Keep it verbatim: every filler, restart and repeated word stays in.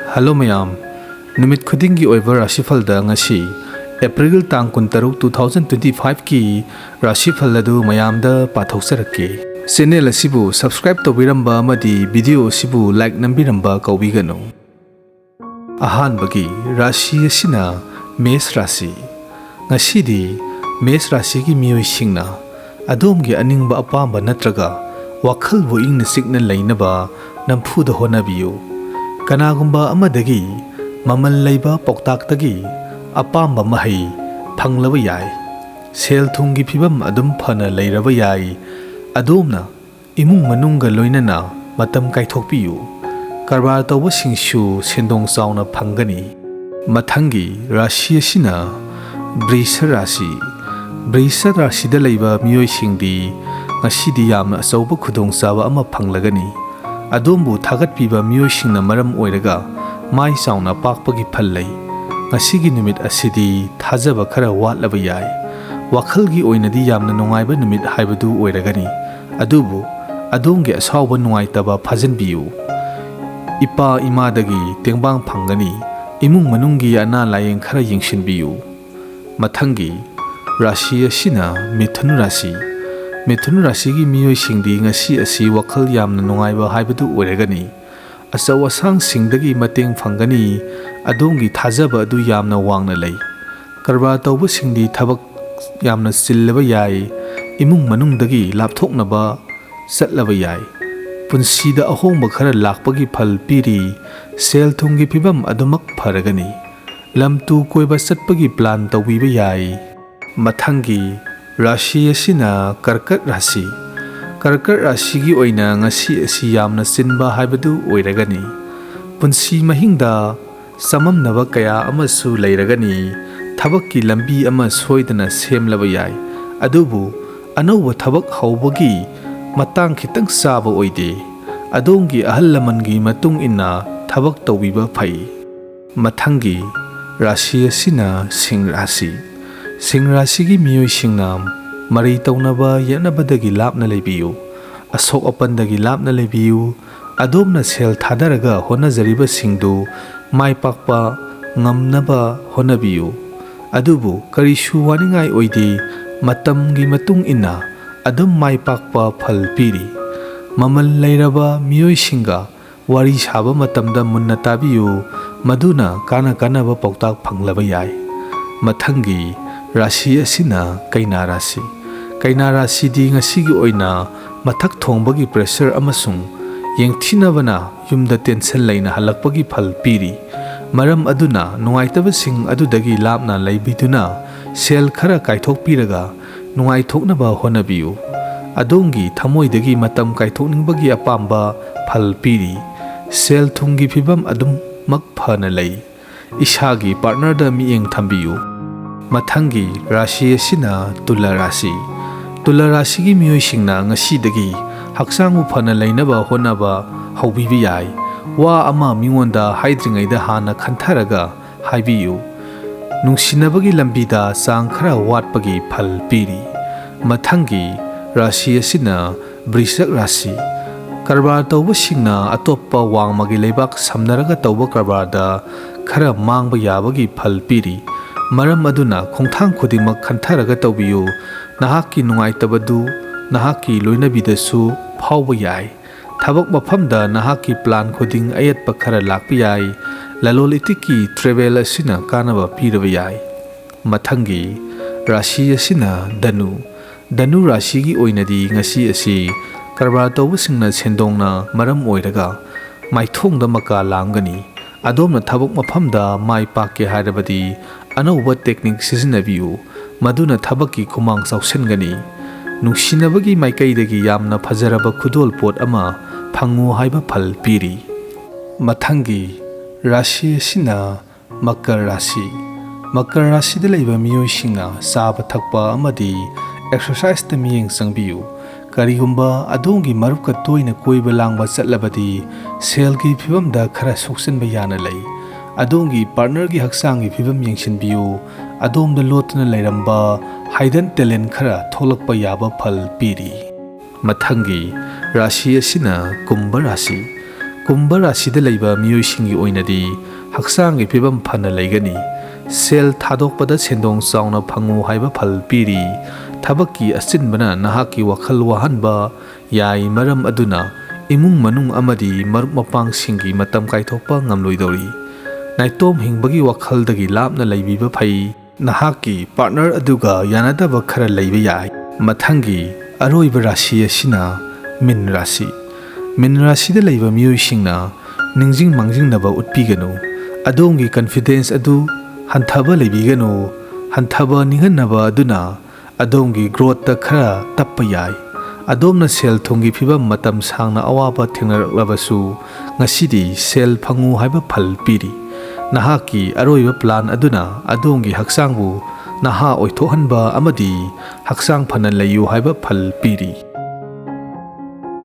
Hello ꯃꯌꯥꯝ, ꯅꯨꯃꯤꯠ ꯈꯨꯗꯤꯡꯒꯤ ꯑꯣꯏꯕ ꯔꯥꯁꯤꯐꯜꯗ ꯉꯁꯤ ꯑꯦꯄ꯭ꯔꯤꯜ ꯇꯥꯡ ꯀꯨꯟꯇꯔꯨꯛ, two thousand twenty fiveꯀꯤ ꯔꯥꯁꯤꯐꯜ ꯑꯗꯨ ꯃꯌꯥꯝꯗ ꯄꯥꯊꯣꯛꯆꯔꯛꯀꯦ꯫ ꯆꯦꯅꯦꯜ ꯑꯁꯤꯕꯨ subscribe ꯇꯧꯕꯤꯔꯝꯕ ꯑꯃꯗꯤ video ꯑꯁꯤꯕꯨ like ꯅꯝꯕꯤꯔꯝꯕ ꯀꯥꯎꯕꯤꯒꯅꯨ꯫ ꯑꯍꯥꯟꯕꯒꯤ ꯔꯥꯁꯤ ꯑꯁꯤꯅ ꯃꯦꯁ ꯔꯥꯁꯤ꯫ ꯉꯁꯤꯗꯤ ꯃꯦꯁ ꯔꯥꯁꯤꯒꯤ ꯃꯤꯑꯣꯏꯁꯤꯡꯅ ꯑꯗꯣꯝꯒꯤ ꯑꯅꯤꯡꯕ ꯑꯄꯥꯝꯕ ꯅꯠꯇ꯭ꯔꯒ ꯋꯥꯈꯜꯕꯨ ꯏꯪꯅ ꯆꯤꯛꯅ ꯂꯩꯅꯕ ꯅꯝꯐꯨꯗ ꯍꯣꯠꯅꯕꯤꯌꯨ꯫ ꯀꯅꯥꯒꯨꯝꯕ ꯑꯃꯗꯒꯤ ꯃꯃꯜ ꯂꯩꯕ ꯄꯥꯎꯇꯥꯛꯇꯒꯤ ꯑꯄꯥꯝꯕ ꯃꯍꯩ ꯐꯪꯂꯕ ꯌꯥꯏ꯫ ꯁꯦꯜ ꯊꯨꯝꯒꯤ ꯐꯤꯕꯝ ꯑꯗꯨꯝ ꯐꯅ ꯂꯩꯔꯕ ꯌꯥꯏ꯫ ꯑꯗꯣꯝꯅ ꯏꯃꯨꯡ ꯃꯅꯨꯡꯒ ꯂꯣꯏꯅꯅ ꯃꯇꯝ ꯀꯥꯏꯊꯣꯛꯄꯤꯌꯨ꯫ ꯀꯔꯕꯥꯔ ꯇꯧꯕꯁꯤꯡꯁꯨ ꯁꯦꯟꯗꯣꯡ ꯆꯥꯎꯅ ꯐꯪꯒꯅꯤ꯫ ꯃꯊꯪꯒꯤ ꯔꯥꯁꯤ ꯑꯁꯤꯅ ꯕ꯭ꯔꯤꯁ ꯔꯥꯁꯤ꯫ ꯕ꯭ꯔꯤꯁ ꯔꯥꯁꯤꯗ ꯂꯩꯕ ꯃꯤꯑꯣꯏꯁꯤꯡꯗꯤ ꯉꯁꯤꯗꯤ ꯌꯥꯝꯅ ꯑꯆꯧꯕ ꯈꯨꯗꯣꯡꯆꯥꯕ ꯑꯃ ꯐꯪꯂꯒꯅꯤ꯫ ꯑꯗꯣꯝꯕꯨ ꯊꯥꯒꯠꯄꯤꯕ ꯃꯤꯑꯣꯏꯁꯤꯡꯅ ꯃꯔꯝ ꯑꯣꯏꯔꯒ ꯃꯥꯏ ꯆꯥꯎꯅ ꯄꯥꯛꯄꯒꯤ ꯐꯜ ꯂꯩ꯫ ꯉꯁꯤꯒꯤ ꯅꯨꯃꯤꯠ ꯑꯁꯤꯗꯤ ꯊꯥꯖꯕ ꯈꯔ ꯋꯥꯠꯂꯕ ꯌꯥꯏ꯫ ꯋꯥꯈꯜꯒꯤ ꯑꯣꯏꯅꯗꯤ ꯌꯥꯝꯅ ꯅꯨꯡꯉꯥꯏꯕ ꯅꯨꯃꯤꯠ ꯍꯥꯏꯕꯗꯨ ꯑꯣꯏꯔꯒꯅꯤ꯫ ꯑꯗꯨꯕꯨ ꯑꯗꯣꯝꯒꯤ ꯑꯁꯥꯎꯕ ꯅꯨꯡꯉꯥꯏꯇꯕ ꯐꯥꯖꯤꯟꯕꯤꯌꯨ꯫ ꯏꯄꯥ ꯏꯃꯥꯗꯒꯤ ꯇꯦꯡꯕꯥꯡ ꯐꯪꯒꯅꯤ꯫ ꯏꯃꯨꯡ ꯃꯅꯨꯡꯒꯤ ꯑꯅꯥ ꯂꯥꯌꯦꯡ ꯈꯔ ꯌꯦꯡꯁꯤꯟꯕꯤꯌꯨ꯫ ꯃꯊꯪꯒꯤ ꯔꯥꯁꯤ ꯑꯁꯤꯅ ꯃꯤꯊꯨꯟ ꯔꯥꯁꯤ꯫ ꯃꯤꯊꯨꯟ ꯔꯥꯁꯤꯒꯤ ꯃꯤꯑꯣꯏꯁꯤꯡꯗꯤ ꯉꯁꯤ ꯑꯁꯤ ꯋꯥꯈꯜ ꯌꯥꯝꯅ ꯅꯨꯡꯉꯥꯏꯕ ꯍꯥꯏꯕꯗꯨ ꯑꯣꯏꯔꯒꯅꯤ꯫ ꯑꯆꯧ ꯑꯁꯥꯡꯁꯤꯡꯗꯒꯤ ꯃꯇꯦꯡ ꯐꯪꯒꯅꯤ꯫ ꯑꯗꯣꯝꯒꯤ ꯊꯥꯖꯕ ꯑꯗꯨ ꯌꯥꯝꯅ ꯋꯥꯡꯅ ꯂꯩ꯫ ꯀꯔꯕꯥꯔ ꯇꯧꯕꯁꯤꯡꯗꯤ ꯊꯕꯛ ꯌꯥꯝꯅ ꯆꯤꯜꯂꯕ ꯌꯥꯏ꯫ ꯏꯃꯨꯡ ꯃꯅꯨꯡꯗꯒꯤ ꯂꯥꯞꯊꯣꯛꯅꯕ ꯆꯠꯂꯕ ꯌꯥꯏ꯫ ꯄꯨꯟꯁꯤꯗ ꯑꯍꯣꯡꯕ ꯈꯔ ꯂꯥꯛꯄꯒꯤ ꯐꯜ ꯄꯤꯔꯤ꯫ ꯁꯦꯜ ꯊꯨꯝꯒꯤ ꯐꯤꯕꯝ ꯑꯗꯨꯃꯛ ꯐꯔꯒꯅꯤ꯫ ꯂꯝ ꯇꯨ ꯀꯣꯏꯕ ꯆꯠꯄꯒꯤ plan ꯇꯧꯕꯤꯕ ꯌꯥꯏ꯫ ꯃꯊꯪꯒꯤ ꯔꯥꯁꯤ ꯑꯁꯤꯅ ꯀꯔꯀꯠ ꯔꯥꯁꯤ꯫ ꯀꯔꯀꯠ ꯔꯥꯁꯤꯒꯤ ꯑꯣꯏꯅ ꯉꯁꯤ ꯑꯁꯤ ꯌꯥꯝꯅ ꯆꯤꯟꯕ ꯍꯥꯏꯕꯗꯨ ꯑꯣꯏꯔꯒꯅꯤ꯫ ꯄꯨꯟꯁꯤ ꯃꯍꯤꯡꯗ ꯆꯃꯝꯅꯕ ꯀꯌꯥ ꯑꯃꯁꯨ ꯂꯩꯔꯒꯅꯤ꯫ ꯊꯕꯛꯀꯤ ꯂꯝꯕꯤ ꯑꯃ ꯁꯣꯏꯗꯅ ꯁꯦꯝꯂꯕ ꯌꯥꯏ꯫ ꯑꯗꯨꯕꯨ ꯑꯅꯧꯕ ꯊꯕꯛ ꯍꯧꯕꯒꯤ ꯃꯇꯥꯡ ꯈꯤꯇꯪ ꯆꯥꯕ ꯑꯣꯏꯗꯦ꯫ ꯑꯗꯣꯝꯒꯤ ꯑꯍꯜ ꯂꯃꯟꯒꯤ ꯃꯇꯨꯡ ꯏꯟꯅ ꯊꯕꯛ ꯇꯧꯕꯤꯕ ꯐꯩ꯫ ꯃꯊꯪꯒꯤ ꯔꯥꯁꯤ ꯑꯁꯤꯅ ꯁꯤꯡ ꯔꯥꯁꯤ꯫ ꯁꯤꯡ ꯔꯥꯁꯤꯒꯤ ꯃꯤꯑꯣꯏꯁꯤꯡꯅ ꯃꯔꯩ ꯇꯧꯅꯕ ꯌꯦꯠꯅꯕꯗꯒꯤ ꯂꯥꯞꯅ ꯂꯩꯕꯤꯌꯨ꯫ ꯑꯁꯣꯛ ꯑꯄꯟꯗꯒꯤ ꯂꯥꯞꯅ ꯂꯩꯕꯤꯌꯨ꯫ ꯑꯗꯣꯝꯅ ꯁꯦꯜ ꯊꯥꯗꯔꯒ ꯍꯣꯠꯅꯖꯔꯤꯕꯁꯤꯡꯗꯨ ꯃꯥꯏ ꯄꯥꯛꯄ ꯉꯝꯅꯕ ꯍꯣꯠꯅꯕꯤꯌꯨ꯫ ꯑꯗꯨꯕꯨ ꯀꯔꯤꯁꯨ ꯋꯥꯅꯤꯡꯉꯥꯏ ꯑꯣꯏꯗꯦ, ꯃꯇꯝꯒꯤ ꯃꯇꯨꯡ ꯏꯟꯅ ꯑꯗꯨꯝ ꯃꯥꯏ ꯄꯥꯛꯄ ꯐꯜ ꯄꯤꯔꯤ꯫ ꯃꯃꯜ ꯂꯩꯔꯕ ꯃꯤꯑꯣꯏꯁꯤꯡꯒ ꯋꯥꯔꯤ ꯁꯥꯕ ꯃꯇꯝꯗ ꯃꯨꯟꯅ ꯇꯥꯕꯤꯌꯨ, ꯃꯗꯨꯅ ꯀꯥꯟꯅ ꯀꯥꯟꯅꯕ ꯄꯥꯎꯇꯥꯛ ꯐꯪꯂꯕ ꯌꯥꯏ꯫ ꯃꯊꯪꯒꯤ ꯔꯥꯁꯤ ꯑꯁꯤꯅ ꯀꯩꯅꯥ ꯔꯥꯁꯤ꯫ ꯀꯩꯅꯥ ꯔꯥꯁꯤꯗꯤ ꯉꯁꯤꯒꯤ ꯑꯣꯏꯅ ꯃꯊꯛ ꯊꯣꯡꯕꯒꯤ pressure ꯑꯃꯁꯨꯡ ꯌꯦꯡꯊꯤꯅꯕꯅ ꯌꯨꯝꯗ tension ꯂꯩꯅ ꯍꯜꯂꯛꯄꯒꯤ ꯐꯜ ꯄꯤꯔꯤ꯫ ꯃꯔꯝ ꯑꯗꯨꯅ ꯅꯨꯡꯉꯥꯏꯇꯕꯁꯤꯡ ꯑꯗꯨꯗꯒꯤ ꯂꯥꯞꯅ ꯂꯩꯕꯤꯗꯨꯅ ꯁꯦꯜ ꯈꯔ ꯀꯥꯏꯊꯣꯛꯄꯤꯔꯒ ꯅꯨꯡꯉꯥꯏꯊꯣꯛꯅꯕ ꯍꯣꯠꯅꯕꯤꯌꯨ꯫ ꯑꯗꯣꯝꯒꯤ ꯊꯃꯣꯏꯗꯒꯤ ꯃꯇꯝ ꯀꯥꯏꯊꯣꯛꯅꯤꯡꯕꯒꯤ ꯑꯄꯥꯝꯕ ꯐꯜ ꯄꯤꯔꯤ꯫ ꯁꯦꯜ ꯊꯨꯝꯒꯤ ꯐꯤꯕꯝ ꯑꯗꯨꯃꯛ ꯐꯅ ꯂꯩ꯫ ꯏꯁꯥꯒꯤ partnerꯗ ꯃꯤꯠꯌꯦꯡ ꯊꯝꯕꯤꯌꯨ꯫ ꯃꯊꯪꯒꯤ ꯔꯥꯁꯤ ꯑꯁꯤꯅ ꯇꯨꯂꯥ ꯔꯥꯁꯤ꯫ ꯇꯨꯂꯥ ꯔꯥꯁꯤꯒꯤ ꯃꯤꯑꯣꯏꯁꯤꯡꯅ ꯉꯁꯤꯗꯒꯤ ꯍꯛꯆꯥꯡꯕꯨ ꯐꯅ ꯂꯩꯅꯕ ꯍꯣꯠꯅꯕ ꯍꯧꯕꯤꯕ ꯌꯥꯏ꯫ ꯋꯥ ꯑꯃ ꯃꯤꯉꯣꯟꯗ ꯍꯥꯏꯗ꯭ꯔꯤꯉꯩꯗ ꯍꯥꯟꯅ ꯈꯟꯊꯔꯒ ꯍꯥꯏꯕꯤꯌꯨ꯫ ꯅꯨꯡꯁꯤꯅꯕꯒꯤ ꯂꯝꯕꯤꯗ ꯆꯥꯡ ꯈꯔ ꯋꯥꯠꯄꯒꯤ ꯐꯜ ꯄꯤꯔꯤ꯫ ꯃꯊꯪꯒꯤ ꯔꯥꯁꯤ ꯑꯁꯤꯅ ꯕ꯭ꯔꯤꯁꯛ ꯔꯥꯁꯤ꯫ ꯀꯔꯕꯥꯔ ꯇꯧꯕꯁꯤꯡꯅ ꯑꯇꯣꯞꯄ ꯋꯥꯡꯃꯒꯤ ꯂꯩꯕꯥꯛ ꯁꯝꯅꯔꯒ ꯇꯧꯕ ꯀꯔꯕꯥꯔꯗ ꯈꯔ ꯃꯥꯡꯕ ꯌꯥꯕꯒꯤ ꯐꯜ ꯄꯤꯔꯤ꯫ ꯃꯔꯝ ꯑꯗꯨꯅ ꯈꯣꯡꯊꯥꯡ ꯈꯨꯗꯤꯡꯃꯛ ꯈꯟꯊꯔꯒ ꯇꯧꯕꯤꯌꯨ꯫ ꯅꯍꯥꯛꯀꯤ ꯅꯨꯡꯉꯥꯏꯇꯕꯗꯨ ꯅꯍꯥꯛꯀꯤ ꯂꯣꯏꯅꯕꯤꯗꯁꯨ ꯐꯥꯎꯕ ꯌꯥꯏ꯫ ꯊꯕꯛ ꯃꯐꯝꯗ ꯅꯍꯥꯛꯀꯤ plan ꯈꯨꯗꯤꯡ ꯑꯌꯦꯠꯄ ꯈꯔ ꯂꯥꯛꯄ ꯌꯥꯏ꯫ ꯂꯂꯣꯟ ꯏꯇꯤꯛꯀꯤ travel ꯑꯁꯤꯅ ꯀꯥꯟꯅꯕ ꯄꯤꯔꯕ ꯌꯥꯏ꯫ ꯃꯊꯪꯒꯤ ꯔꯥꯁꯤ ꯑꯁꯤꯅ ꯙꯅꯨ꯫ ꯙꯅꯨ ꯔꯥꯁꯤꯒꯤ ꯑꯣꯏꯅꯗꯤ ꯉꯁꯤ ꯑꯁꯤ ꯀꯔꯕꯥꯔ ꯇꯧꯕꯁꯤꯡꯅ ꯁꯦꯟꯗꯣꯡꯅ ꯃꯔꯝ ꯑꯣꯏꯔꯒ ꯃꯥꯏꯊꯣꯡꯗ ꯃꯀꯥ ꯂꯥꯝꯒꯅꯤ꯫ ꯑꯗꯣꯝꯅ ꯊꯕꯛ ꯃꯐꯝꯗ ꯃꯥꯏ ꯄꯥꯛꯀꯦ ꯍꯥꯏꯔꯕꯗꯤ ꯑꯅꯧꯕ technique ꯁꯤꯖꯤꯟꯅꯕꯤꯌꯨ, ꯃꯗꯨꯅ ꯊꯕꯛꯀꯤ ꯈꯨꯃꯥꯡ ꯆꯥꯎꯁꯤꯟꯒꯅꯤ꯫ ꯅꯨꯡꯁꯤꯅꯕꯒꯤ ꯃꯥꯏꯀꯩꯗꯒꯤ ꯌꯥꯝꯅ ꯐꯖꯔꯕ ꯈꯨꯗꯣꯜꯄꯣꯠ ꯑꯃ ꯐꯪꯉꯨ ꯍꯥꯏꯕ ꯐꯜ ꯄꯤꯔꯤ꯫ ꯃꯊꯪꯒꯤ ꯔꯥꯁꯤ ꯑꯁꯤꯅ ꯃꯀꯔ ꯔꯥꯁꯤ꯫ ꯃꯀꯔ ꯔꯥꯁꯤꯗ ꯂꯩꯕ ꯃꯤꯑꯣꯏꯁꯤꯡꯅ ꯆꯥꯕ ꯊꯛꯄ ꯑꯃꯗꯤ exerciseꯇ ꯃꯤꯠꯌꯦꯡ ꯆꯪꯕꯤꯌꯨ꯫ ꯀꯔꯤꯒꯨꯝꯕ ꯑꯗꯣꯝꯒꯤ ꯃꯔꯨꯞꯀ ꯇꯣꯏꯅ ꯀꯣꯏꯕ ꯂꯥꯡꯕ ꯆꯠꯂꯕꯗꯤ ꯁꯦꯜꯒꯤ ꯐꯤꯕꯝꯗ ꯈꯔ ꯁꯣꯛꯆꯟꯕ ꯌꯥꯅ ꯂꯩ꯫ ꯑꯗꯣꯝꯒꯤ partnerꯒꯤ ꯍꯛꯆꯥꯡꯒꯤ ꯐꯤꯕꯝ ꯌꯦꯡꯁꯤꯟꯕꯤꯌꯨ꯫ ꯑꯗꯣꯝꯗ ꯂꯣꯠꯇꯨꯅ ꯂꯩꯔꯝꯕ hidden talent ꯈꯔ ꯊꯣꯛꯂꯛꯄ ꯌꯥꯕ ꯐꯜ ꯄꯤꯔꯤ꯫ ꯃꯊꯪꯒꯤ ꯔꯥꯁꯤ ꯑꯁꯤꯅ ꯀꯨꯝꯚ ꯔꯥꯁꯤ꯫ ꯀꯨꯝꯚ ꯔꯥꯁꯤꯗ ꯂꯩꯕ ꯃꯤꯑꯣꯏꯁꯤꯡꯒꯤ ꯑꯣꯏꯅꯗꯤ ꯍꯛꯆꯥꯡꯒꯤ ꯐꯤꯕꯝ ꯐꯅ ꯂꯩꯒꯅꯤ꯫ ꯁꯦꯜ ꯊꯥꯗꯣꯛꯄꯗ ꯁꯦꯟꯗꯣꯡ ꯆꯥꯎꯅ ꯐꯪꯉꯨ ꯍꯥꯏꯕ ꯐꯜ ꯄꯤꯔꯤ꯫ ꯊꯕꯛꯀꯤ ꯑꯆꯤꯟꯕꯅ ꯅꯍꯥꯛꯀꯤ ꯋꯥꯈꯜ ꯋꯥꯍꯟꯕ ꯌꯥꯏ, ꯃꯔꯝ ꯑꯗꯨꯅ ꯏꯃꯨꯡ ꯃꯅꯨꯡ ꯑꯃꯗꯤ ꯃꯔꯨꯞ ꯃꯄꯥꯡꯁꯤꯡꯒꯤ ꯃꯇꯝ ꯀꯥꯏꯊꯣꯛꯄ ꯉꯝꯂꯣꯏꯗꯧꯔꯤ꯫ ꯅꯥꯏꯇꯣꯝ ꯍꯤꯡꯕꯒꯤ ꯋꯥꯈꯜꯗꯒꯤ ꯂꯥꯞꯅ ꯂꯩꯕꯤꯕ ꯐꯩ꯫ ꯅꯍꯥꯛꯀꯤ ꯄꯥꯔꯠꯅꯔ ꯑꯗꯨꯒ ꯌꯥꯅꯗꯕ ꯈꯔ ꯂꯩꯕ ꯌꯥꯏ꯫ ꯃꯊꯪꯒꯤ ꯑꯔꯣꯏꯕ ꯔꯥꯁꯤ ꯑꯁꯤꯅ ꯃꯤꯟ ꯔꯥꯁꯤ꯫ ꯃꯤꯟ ꯔꯥꯁꯤꯗ ꯂꯩꯕ ꯃꯤꯑꯣꯏꯁꯤꯡꯅ ꯅꯤꯡꯁꯤꯡ ꯃꯥꯡꯖꯤꯡꯅꯕ ꯎꯠꯄꯤꯒꯅꯨ꯫ ꯑꯗꯣꯝꯒꯤ ꯀꯟꯐꯤꯗꯦꯟꯁ ꯑꯗꯨ ꯍꯟꯊꯕ ꯂꯩꯕꯤꯒꯅꯨ꯫ ꯍꯟꯊꯕ ꯅꯤꯡꯍꯟꯅꯕ ꯑꯗꯨꯅ ꯑꯗꯣꯝꯒꯤ ꯒ꯭ꯔꯣꯠꯇ ꯈꯔ ꯇꯞꯄ ꯌꯥꯏ꯫ ꯑꯗꯣꯝꯅ ꯁꯦꯜ ꯊꯨꯝꯒꯤ ꯐꯤꯕꯝ ꯃꯇꯝ ꯁꯥꯡꯅ ꯑꯋꯥꯕ ꯊꯦꯡꯅꯔꯛꯂꯕꯁꯨ, ꯉꯁꯤꯗꯤ ꯁꯦꯜ ꯐꯪꯉꯨ ꯍꯥꯏꯕ ꯐꯜ ꯄꯤꯔꯤ꯫ ꯅꯍꯥꯛꯀꯤ ꯑꯔꯣꯏꯕ ꯄ꯭ꯂꯥꯟ ꯑꯗꯨꯅ ꯑꯗꯣꯝꯒꯤ ꯍꯛꯆꯥꯡꯕꯨ ꯅꯍꯥ ꯑꯣꯏꯊꯣꯛꯍꯟꯕ ꯑꯃꯗꯤ ꯍꯛꯆꯥꯡ ꯐꯅ ꯂꯩꯌꯨ ꯍꯥꯏꯕ ꯐꯜ ꯄꯤꯔꯤ꯫